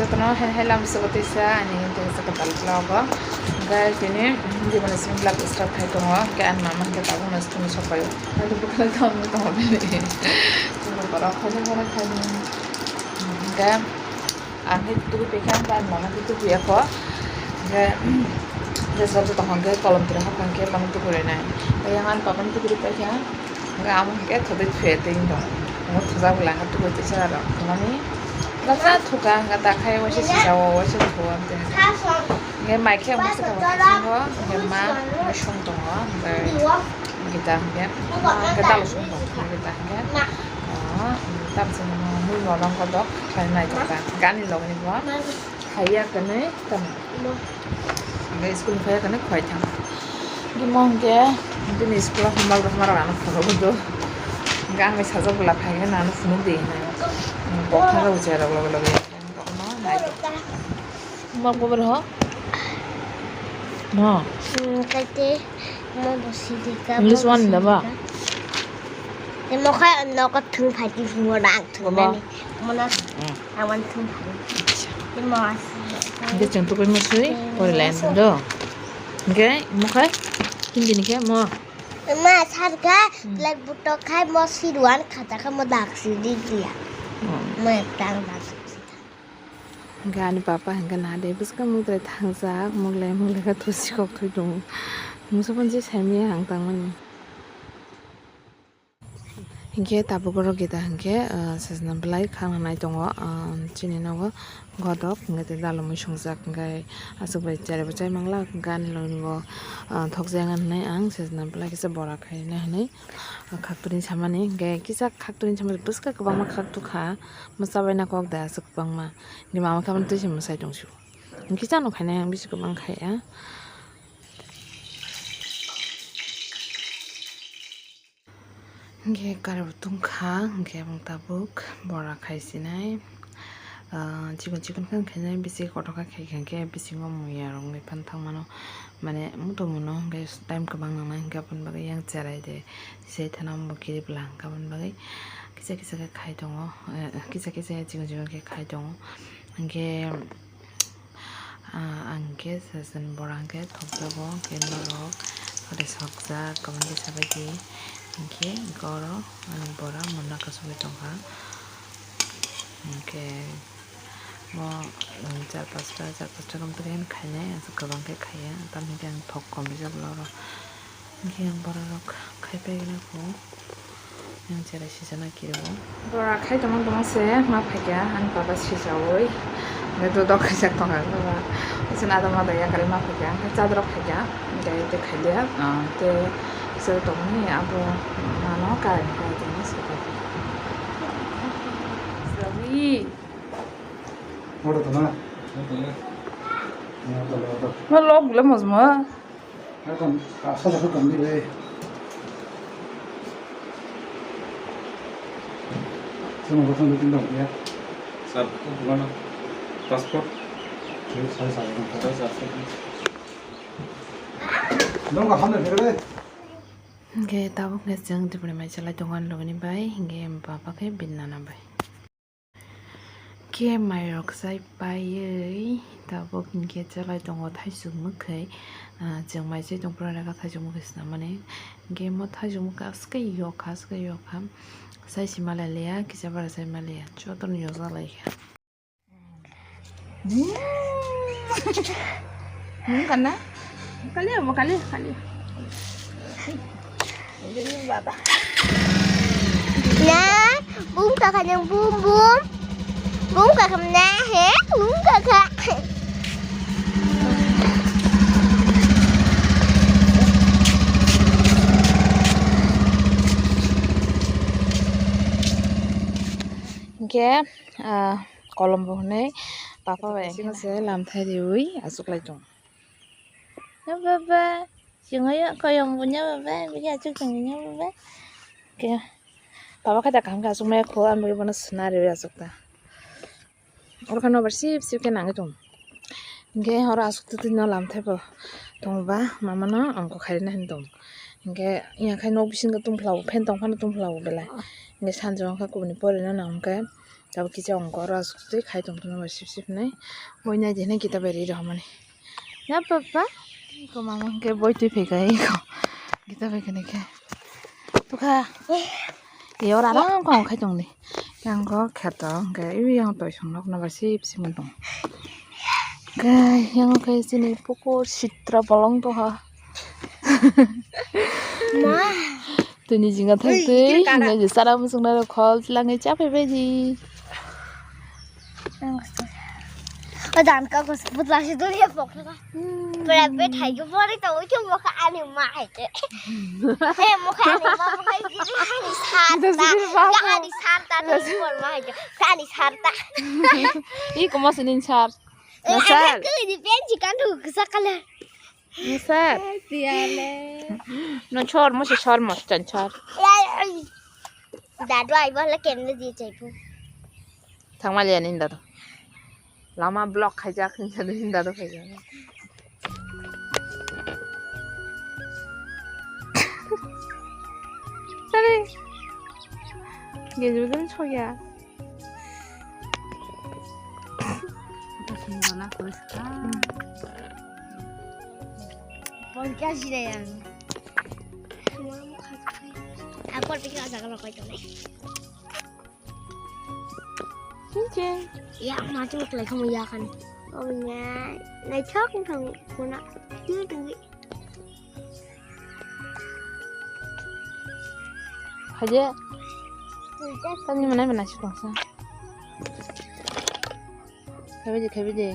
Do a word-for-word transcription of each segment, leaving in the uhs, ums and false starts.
Jotono hai hai lam sugo tisa ani hwnkhe sa kwtal vlog o. Hwnkhe tini jiboni simi vlog start khai tongo. Hwnkhe ani mama hwnkhe tabukno school ni sok pai o. Hwnkhe bwkhwlai tongwi tongo bini. Borok khaina borok khaina. Hwnkhe ang khe tubui paikha, hwnkhe ani mama khe tubui ya kho. Hwnkhe jesra joto hwnkhe kolom tira hapang khe bono tubui rwnai. Tei yang ani papa no tubui rw paikha. Hwnkhe amo hwnkhe thotwi thuya twi wng tong. Omo thujak bwla hwnkhe tubui twi chwla rok thumani bwkha thuka hwnkhe ta khai waisa sisa o waisa thuo amtwi hwnkhe. Hwnkhe mai khe omo se kabo bisingo hwnkhe ma hwnkhe song tongo hwnkhe gita hwnkhe ma hwnkhe dalo song tongo gita hwnkhe. O tamsa mui mono hwnkhe dok khlai nai tongkha gani logni bo. Phaiya kwnwi tamo. Hwnkhe school ni phaiya kwnwi khwai thang. Hwnkhe mo hwnkhe bini school o hwnba rok hwnba rok ano phunukgo do. Hwnkhe ang bai sajak bwla phai khe nano phunuk di hinwi. Kok thang rok ucha rok loge loge. Hwnba bo ber ho. Mo. Hmm, kate mo bo sidi ka. English mo bo one da ba? Sidi ka. Te mo khai no ka thung phai ti phungo dang thung nani. Mo na. Hmm. Awan thum phai. Acha. Tei mo asi. Hwnkhe chwng tubui mui swi pori lai do. Hwnkhe mo khai hindi ni khe mo. Ma sar kha, hmm, blackboard to khai mo siruan khata kha mo dak si di dia. Hmm. Mo ek tang dak si. Hwnkhe ani papa hwnkhe na de bwskang muk trai thangjak, muk lai muk lai kha thusi kok thwi tongo. Musa pon je sai maya ang tangmani. Hinkhe tabuk oro gita hinkhe, ah, sajna bwlai khang nai tongo, ah, chini nogo godok hinkhe tei dalomwi songjak hinkhe aswk bai cherai bo chai manglak hinkhe ani logi bo, ah, thokjak hinwi ang sajna bwlai kisa bora khaina hinwi khaktwrwini samani hinkhe kisa khaktwrwini samani bwskang kwbangma khaktukha mwchabaina kok de aswk kwbangma hinkhe mama khe abono twi se mwchai tongsio hinkhe chano khainai ang bisi kwbang khaiya. Hinkhe karwi bo tungkha, hinkhe aboni tabuk bora khai sinai, ah, chikon chikon khe khainai, bisi kotor khe khai kha hinkhe bisingo muya rok wngwi phan thangmano, mane muto muno hinkhe time kwbang nangnai hinkhe aboni bagwi yang cherai de se thana bo kiribwla hinkhe aboni bagwi kisa kisa khe khai tongo, eh, kisa kisa chikon chikon khe khai tongo hinkhe. Ah, ang khe sajani bora hwnkhe thokjago, hwnkhe norok resokjak kwbangkhe sabaidi, hinkhe oro ani bora monna kwchangwi tongkha. Hinkhe mo, um, char pasta, char pasta romtokhe khainai, aswk kwbangkhe khaiya, tamokhe ang thok kom rijak bwla oro. Hinkhe ang bororok khai paigwlakho. Yang cherai sijana kiro. Bora khai tongma tongma se ma phaikha, ani papa sijaui. Hwnkhe dodok khaijak tongkha, baba. Bisi nada mada yakarwi ma phaikha, hwnkhe chadrok phaikha. Hwnkhe tei khailia, ah, tei se tongmani abo mano karani kai tongma se. Sawi. Oro tongma. Ma log le mojmo. Ekdom, ah, soja khe tong di bai. Sono gotong gotong dong ya. Sir, bukan passport. Sir, sir, sir. Sir, sir, sir. Dong ka hamle phere bai. Hwnkhe tabuk hwnkhe chwng Tripura mai chalai tongo ani logoni bai, hwnkhe baba khe bini nana bai. Khe mairok chai paiwi tabuk hinkhe chalai tongo thaisuk mwkhwi, ah, chwng mai chai tongphuru rega thaisuk mwkhwi swnamani. Hinkhe mo thaisuk mwkhwi aswk yokha, aswk yokha, chai si malai liya, kisa bara chai maliya, jotono yojak laikha. Hmm. Hmm, kana? Kali, kali, kali. Ini baba. Na, bum kaka yang bum bum. Bum kaka na he, bum kaka. Hinkhe, ah, kolom bo hwnwi papa bai se lamthai riwi achuklai tongo. Baba, chwngno koyong bo nya baba, bini achuk tongwi nya baba. Khe papa khe da kaham khe achukmaya kho, ang bagwi bono suna riwi achukta. Oro khe nobar sip sip khe nangwi tongo. Hinkhe oro aswk twi twi no lamthai bo tongba mamano ongkho khairina hinwi tongo. Hinkhe yakhai nok bisingo tongphla o, fan tongphano tongphla o belai. Hinkhe sanjak wngkha kubuni porino nangkhe Tabuk kisa ongkor aswk twi khai tongthokma bai sip sip hinwi. Boi nai di hinwi kita bai ri rw mani. Ya papa, ko mama hwnkhe boi twi phai kha eko. Kita bai kani khe. Tukha. Yor aram kong khai tong di. Yang ko kheto hwnkhe iwi yang toi song nok no bai sip sip wng tong. Khe yang khe chini pukur sitra bolong tongha. Ma. Tini jinga thang twi, jinga je sara musung naro khol langwi cha phai bai di. O dan ka ko sebut lasi duri ya pokra. Pura be thai ko bori to uchu mo ka ani ma hai ke. He mo ka ani ma hai ke ani sarta. Ani sarta to por ma hai ke. Ani sarta. I ko mo sinin sar. Na sar. Ko di pen chikan tu kisa kala. Nusat. Tiale. No chor mo se chor mo chan chor. Dadu ai bola kemle di chaipu. Thangma le nin dadu. Lama block khaijak hinsa din dadu khaijak. Sare. Gejebedin soya. Pon kasi na yan. Ako, tingnan sa ka, makoy ko na. Chinchin. Ya, mati mo klai kamo ya kan. Oh, nya. Nai chok ni kamo kuna. Tinggi, tinggi. Haje. Tani mana mana si kongsa. Khaibidi, khaibidi.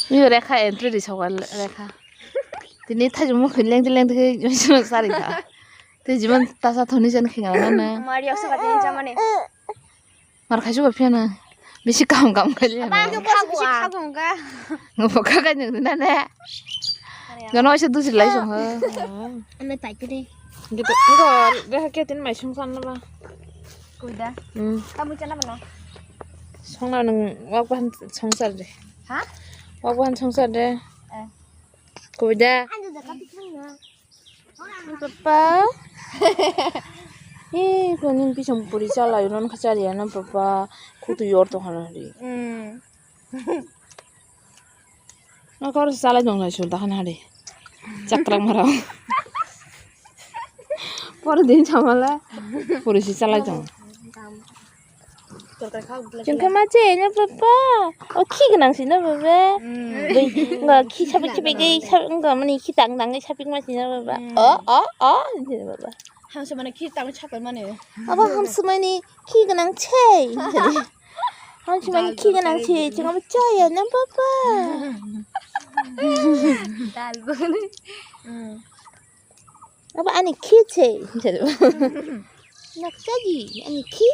Yo, Rekha entry di sokal, Rekha. Tini thajmo khoi lengdi lengdi khe sari kha. Tei jiban tasa thoni jan khinga na na. Mari osa ka tin jamane. Mar khaisuk phiya na. Bisi kaham kaham khailiya na. Bang khabu bisi khabu ka. Ngo pokha ka nyung na ne. Gano oisa dusi lai song ha. Ame pai kini. Gitu. Ngo reha ke tin mai sung san na ba. Kuida. Hmm. Kamu chana bano. Song na nung wak ban song sar de. Ha? Wak ban song sar de. Eh. Kuida. Anu da ka pitang na. Papa. Eh, konin pisang puri chala yun kha chali ana papa. Khutu yor to hana ri. Hmm. Na kor chala dong na chul ta hana ri. Chakrak mara. Por din chamala. Puri si chala dong. Chwng khe ma che na papa. O khi gwnang si na baba. Bai nga khi sapik sapik gai sa nga mani khi tang tang gai sapik ma si na baba. O o o si na baba. Hamsa mani khi tang sapik mani. Abo hamsa mani khi gwnang che. Hamsa mani khi gwnang che. Chwng abo cha ya na papa. Dal bani. Abo ani khi che. Nakchagi ani khi.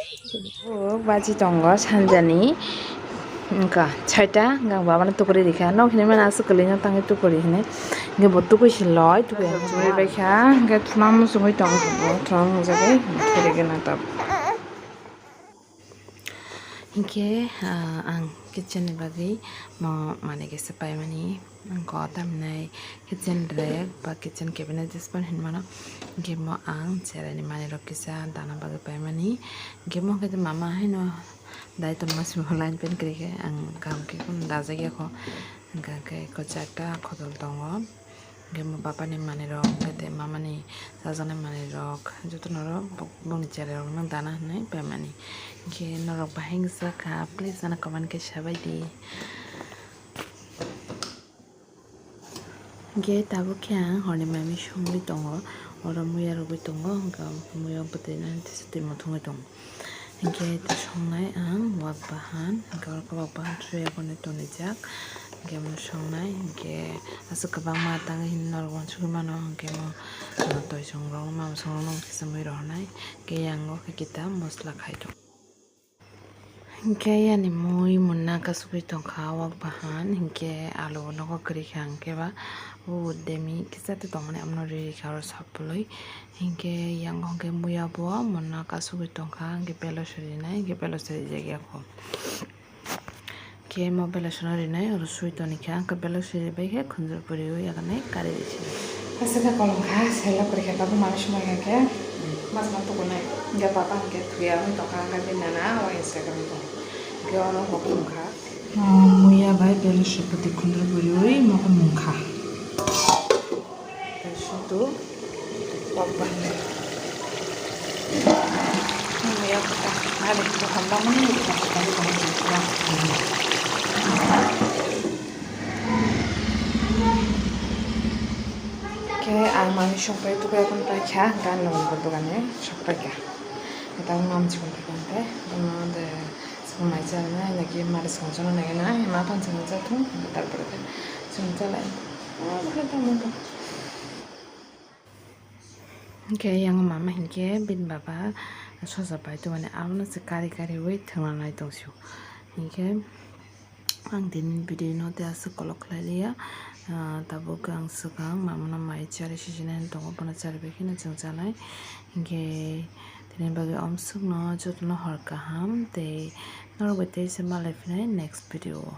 O baji tongo sanjani. Wngkha chaita, wngkha babano tukuri rikha. Nok hinwi mano aswk kwlwino tangwi tukuri hinwi. Hwnkhe bo tukui se loi, tukui se loi baikha. Hwnkhe thuna muchungwi tongo bo, thuna muchungwi kherigena tab. Hinkhe, ah, ang kitchen ni bagwi mo manwi kaisa paimani, ang ko tamhinai kitchen rek ba kitchen cabinet jesa phano hinmano, hinkhe mo ang cherai ni manwi rok kisa dana bagwi paimani, hinkhe mo khe mama haino dai tongma simi line fan kwrwi khe ang kaham khe kheno dajak ya kho, hinkhe khe ko charta khotol tongo. Hwnkhe mo bapani manwirok, hwnkhe tei mamani chajaknai manwirok, jotono oro bokni cherai rokno dana hinwi paimani. Hwnkhe norok bahai wngsa kha, please ano comment khe sabaidi. Hwnkhe tabuk khe ang horni mai mui songwi tongo, oro muya rwgwi tongo, hwnkhe muya bwtwi nani tisa twi muthungwi tongo. Hwnkhe ito songnai ang wak bahan, hwnkhe oro khe wak bahan soya gonwi tonijak. Hwnkhe omo songnai, hwnkhe aswk kwbangma tangwi hwnwi norok uansugwi mano, hwnkhe omo, ah, toisongrokno, mamsongrokno kisa mui rohornai. Hwnkhe yang o khe kita mosla khai tongo. Hinkhe yani mui munna kasugwi tongkha wak bahan, hinkhe alu nogo kwrwi kha, hinkhe ba o demi kisa tongmani amno riri kha oro sapului. Hinkhe yango hinkhe muya bo munna kasugwi tongkha, hinkhe belo swijak rinai, hinkhe belo swijak ya kho. Khe mo belo swijak rinai oro swi toni kha, hinkhe belo swijak bai khe khunjur puriwi yakarnai kari risi. Aswk khe kolom kha, selok kwrwi kha, tabuk manwi swmai kha khe mas ma tukunai. Hinkhe papa hinkhe thuya wng tongkha, hinkhe bini nana o Instagram tong. Hinkhe ono hok tongkha. Muya bai belo swijak pati khunjur puriwi mokol mungkha. Sudu pok bahne. Muya kota hari ko hamba mani ko hamba ko hamba. Ke ang mani sokpai tu bai kon pai kha, gan lo ko dogane sokpai kha. Kita mam chikon ta kan te, ano de song mai cha na, na ki mari song cha na, na ma pan song cha tu, tarpore te song cha lai. Ah, bhai ta mon. Hinkhe yang mama hinkhe bini baba soja pai tongmani, abono se kari kari wi thwngna nai tong sio. Hinkhe ang tini video no te aswk kolok khlai liya. Ah, tabuk ang swkang mama no mai chari sijinai tongo, bono chari bai kheno chwng chanai. Hinkhe tini bagwi omswk no jotono hor kaham tei norok bai tei se malai phinai next video o.